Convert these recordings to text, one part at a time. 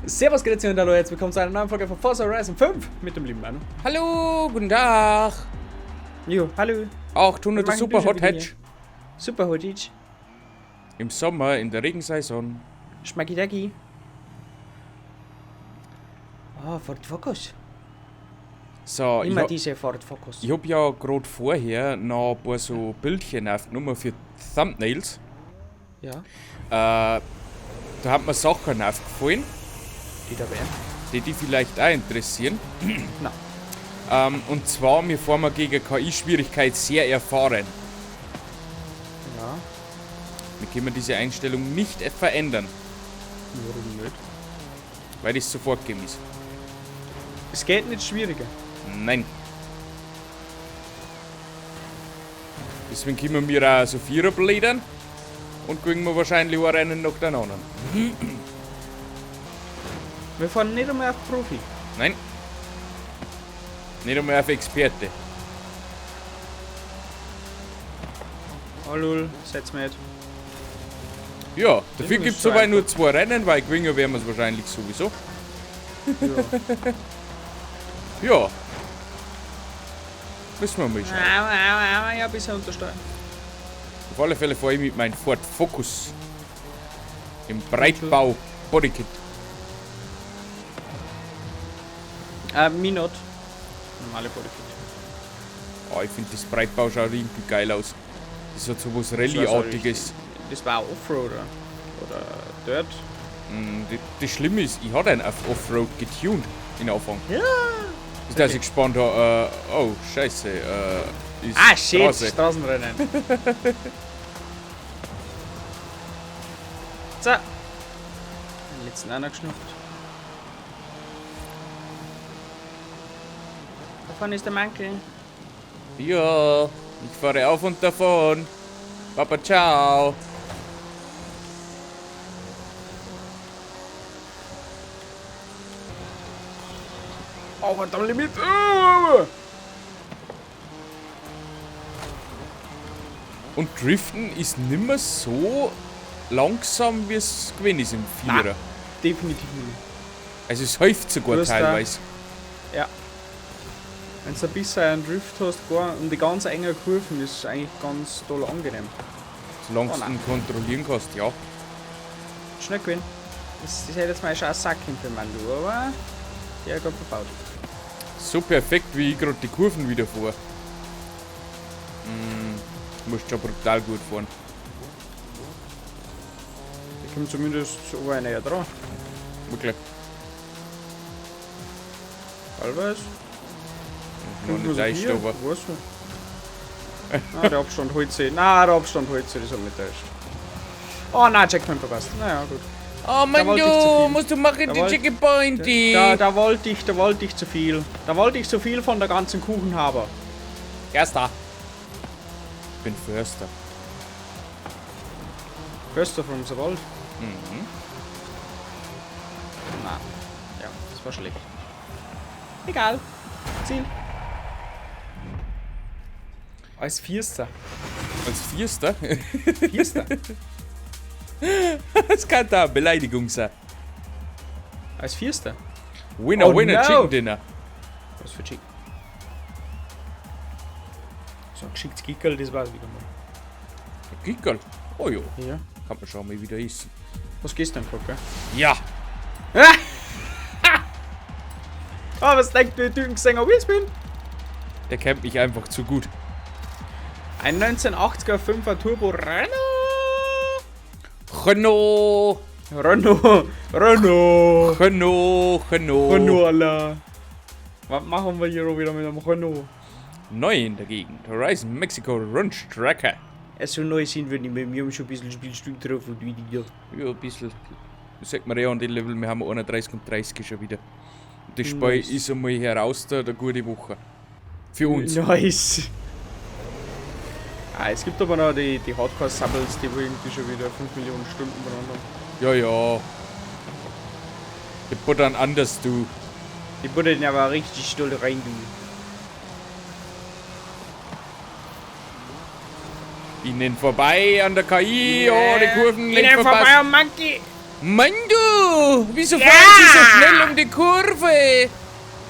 Servus, grüezi und hallo, herzlich willkommen zu einer neuen Folge von Forza Horizon 5 mit dem lieben Manu. Hallo, guten Tag. Jo, hallo. 800 Wir machen Super du schon Hot wieder Hatch. Super Hot Hatch. Im Sommer in der Regensaison. Schmacki dacki. Ah, Ford Focus. So, ich, Immer ha diese Ford Focus. ich hab ja gerade vorher noch ein paar so Bildchen aufgenommen für Thumbnails. Ja, Da haben mir Sachen aufgefallen, die da wären. die dich vielleicht auch interessieren. Na. Und zwar, wir fahren wir gegen KI-Schwierigkeit sehr erfahren. Ja, Wir können diese Einstellung nicht verändern, warum nicht? weil das sofort gegeben ist. Es geht nicht schwieriger. Nein. Deswegen können wir auch so Vierer blädern und kriegen wir wahrscheinlich auch einen nach den anderen. Wir fahren nicht einmal auf Profi. Nein. Nicht einmal auf Experte. Oh lol, setz mich nicht. Ja, dafür Das gibt ist es so aber nur zwei Rennen, weil gewinnen werden wir es wahrscheinlich sowieso. Ja. Ja. Müssen wir mal schauen. Au, au, au, ja, bisschen untersteuern. Auf alle Fälle fahre ich mit meinem Ford Focus. Im Breitbau Bodykit. Me not. Normale Bodykit. Ah, ich finde das Breitbau schaut irgendwie geil aus. Das hat so was Rallye-artiges. Das war Offroader. Oder Dirt. Das Schlimme ist, ich hatte einen auf Offroad getuned in Anfang. Ja. Bis dass ich gespannt habe, oh, scheiße, ist Ah, shit, Straße. Straßenrennen. So. Den letzten einer geschnupft. Da vorne ist der Mankel. Ja, ich fahre auf und davon. Papa, ciao. Oh, verdammt, Limit. Oh. Und Driften ist nimmer so langsam, wie es gewesen ist im Vierer. Nein. Definitiv nicht. Also es hilft sogar Du hast da- teilweise. Ja. Wenn du ein bisschen einen Drift hast, gar, und die ganz engen Kurven, ist es eigentlich ganz toll angenehm. Solange Oh du nein. ihn kontrollieren kannst, ja. Schnell gewinnen. Das hätte jetzt mal schon ein Sack für Mandu, aber der hat gerade verbaut. So perfekt, wie ich gerade die Kurven wieder fahre. Musst schon brutal gut fahren. Ich komme zumindest so weit näher dran. Wirklich. Teilweise. Noch nicht leicht, aber. Weißt du? Ah, der Abstand holt sich. Nein, der Abstand holt sich, das hat mich täuscht. Oh nein, Checkpoint verpasst. Naja, gut. Oh Mann, wollte ich zu du viel. musst du machen Da die wollt- Checkpoint. Da wollte ich zu viel. Da wollte ich zu viel von der ganzen Kuchenhaber. Erster. Ich bin Förster. Förster from the Wald. Mhm. Na, ja, das war schlecht. Egal. Ziel. Als Vierster. Als Vierster? Vierster. Das kann da eine Beleidigung sein. Als Vierster. Winner, Oh winner, no. Chicken Dinner. Was für Chicken? So ein geschicktes Gickerl, das war's wieder mal. Gickerl. Oh jo, Ja. kann man schon mal wieder essen. Was gestern gehabt, gell? Ja. Ah, was denkt der Typen gesehen, ob ich's bin? Der kennt mich einfach zu gut. Ein 1980er 5er Turbo Renault. Renault. Renault. Renault. Renault, Renault. Renault, Alter. Was machen wir hier wieder mit einem Renault? Neu in der Gegend. Horizon Mexico Rundstrecke. So neu sind wir nicht mehr. Wir haben schon ein bisschen Spielstück drauf und wieder. Ja, ein bisschen. Das sagt man ja an den Level, wir haben 31 und 30 schon wieder. Und das Spiel Nice. ist einmal heraus da, eine gute Woche. Für uns. Nice. Ah, es gibt aber noch die Hardcore-Sabbels, die wo irgendwie schon wieder 5 Millionen Stunden dran haben. Ja, ja. Die buttern anders, du. Die buttern aber richtig doll rein, du. Ihnen vorbei an der KI, oh, die Kurven Ihnen nicht vorbei verpasst. am Monkey! Mann, du! Wieso fahren Sie so schnell um die Kurve?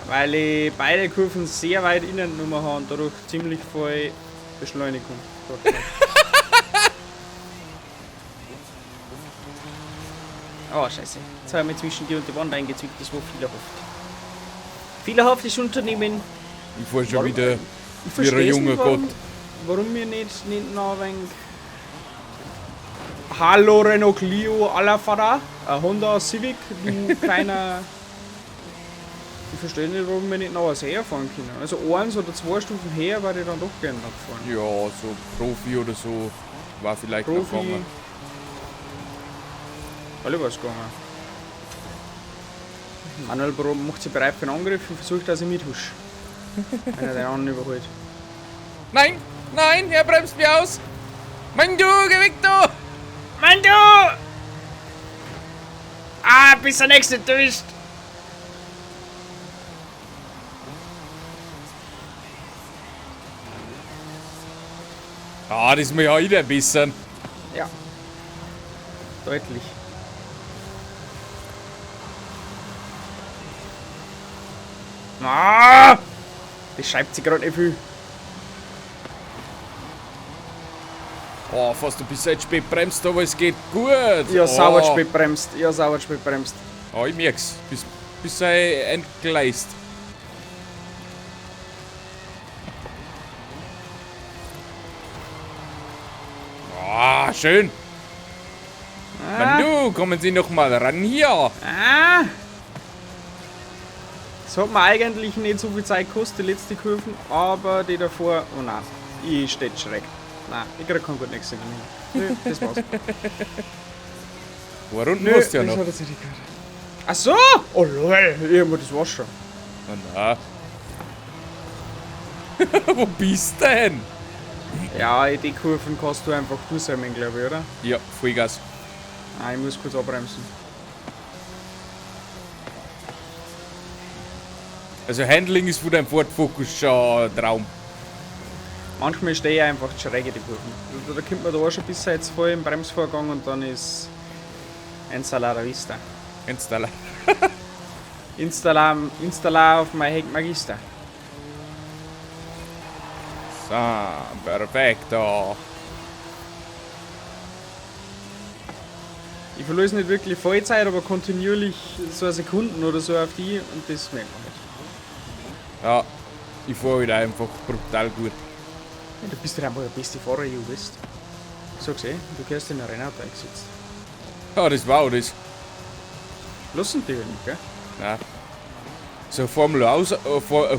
Weil ich beide Kurven sehr weit innen genommen habe und dadurch ziemlich voll Beschleunigung. Oh, scheiße. Jetzt habe ich mich zwischen dir und die Wand eingezwickt, das war fehlerhaft. Fehlerhaftes Unternehmen. Ich fahr schon Warum? wieder Ich wie ein versteh's junger nicht, warum, Gott. warum wir nicht noch ein wenig. Hallo Renault Clio aller Vater, ein Honda Civic, du kleiner. Ich verstehe nicht, warum wir nicht noch was herfahren können. Also eins oder zwei Stufen her war ich dann doch gerne noch gefahren. Ja, so Profi oder so war vielleicht noch Profi. gegangen. Alle was gegangen. Manuel Bro macht sich bereit für einen Angriff und versucht, dass ich mithusch. Wenn er den anderen überholt. Nein, nein, er bremst mich aus. Mann, du, geh weg da! Mann, du! Ah, bis der nächste erwischt! Ah, das ist mir ja wieder ein bisschen. Ja. Deutlich. Ah! Das schreibt sich gerade nicht viel. Oh, fast ein bisschen spät bremst, aber es geht gut. Ja, oh. sauber spät bremst. Ja, sauber spät bremst. Oh, ich merk's. Bis sei entgleist. Ah, schön. Ah. Mann, du, kommen Sie noch mal ran hier. Ah! Das hat mir eigentlich nicht so viel Zeit gekostet, die letzte Kurven, aber die davor, oh nein, ich steh schräg. Nein, ich krieg kein gut nichts hin. Nö, das war's. Zwei Runden Nö, hast du ja das noch. hat jetzt nicht gehört. Ach so! Oh lol, ja, aber das war's schon. Na, na. Wo bist du denn? Ja, in die Kurven kannst du einfach durchsammeln, glaube ich, oder? Ja, Vollgas. Nein, ich muss kurz abbremsen. Also Handling ist von deinem Ford Focus schon ein Traum. Manchmal stehe ich einfach schräg in die Kurven. Da kommt man da auch schon bis jetzt voll im Bremsvorgang und dann ist Ensalada Vista. Installer. Installa, installa auf mein Heck Magister. So, perfekto. Ich verlöse nicht wirklich Vollzeit, aber kontinuierlich so eine Sekunden oder so auf die und das merkt man nicht. Ja, ich fahre wieder einfach brutal gut. Ja, du bist ja einfach der beste Fahrer, du bist. Sag's eh, du gehst in ein Rennauto eingesetzt. Ja, das war auch das. Lassen die ja nicht, gell? Nein. So Formel aus,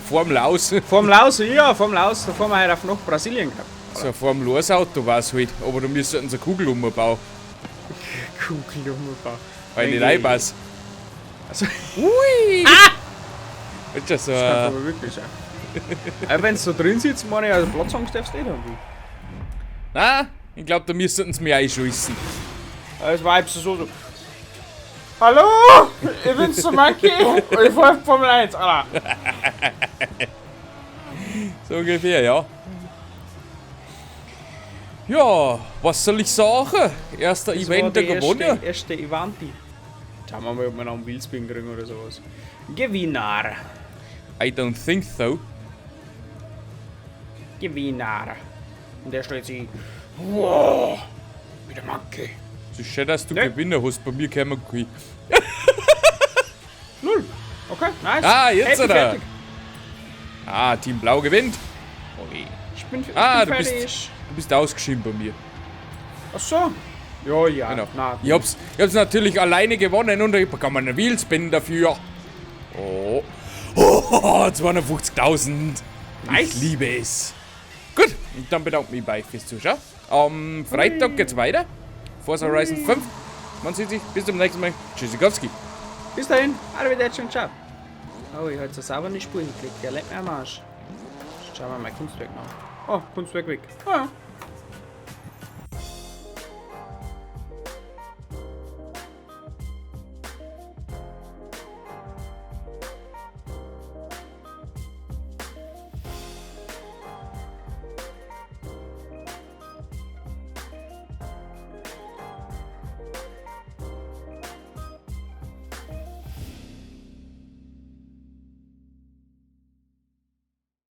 Formel aus. Formel aus, ja, Formel aus, da fahren wir heute auf nach Brasilien, glaub. So ein Formel 1 Auto war's halt, aber da müssten sie eine Kugel umbauen, Kugel umbauen. weil ich nicht reinpasse. Also, Ui! Ah! Ist das so, das kann aber wirklich sein. Aber wenn du so drin sitzt, meine ich, also Platzangst darfst du nicht haben. Nein, ich glaub, da müssten sie mich einschießen. Es war so, so. Hallo, ich bin's der Monkey und ich fahr Formel 1, Alter. So ungefähr, ja. Ja, was soll ich sagen? Erster Das war Event der gewonnen. Erste Evanti. Schauen wir mal, ob wir noch einen Wheelspin kriegen oder sowas. Gewinner. I don't think so. Gewinner. Und der stellt sich. Wow, wie der Monkey. Es ist schön, dass du Nö. Gewinner hast. Bei mir kämen kein. Null. Okay, nice. Ah, jetzt Happy, oder? fertig. Ah, Team Blau gewinnt. Olé. Ich bin, ich Ah, bin du bist- fertig. Du bist ausgeschieden bei mir. Ach so. Ja, ja. Genau. Na, Ich hab's natürlich alleine gewonnen und ich bekomme einen Wheelspin dafür. Oh. Oh, 250.000. Nice. Ich liebe es. Gut, und dann bedanke ich mich bei euch fürs Zuschauen. Am Freitag geht's weiter. Forza Horizon 5. Man sieht sich. Bis zum nächsten Mal. Tschüssikowski. Bis dahin. Arrivederci und ciao. Oh, ich hab jetzt eine saubere Spur hingekriegt. Der lebt mir am Arsch. Schauen wir mal mein Kunstwerk nach. Oh, Kunstwerk weg. Ah, ja.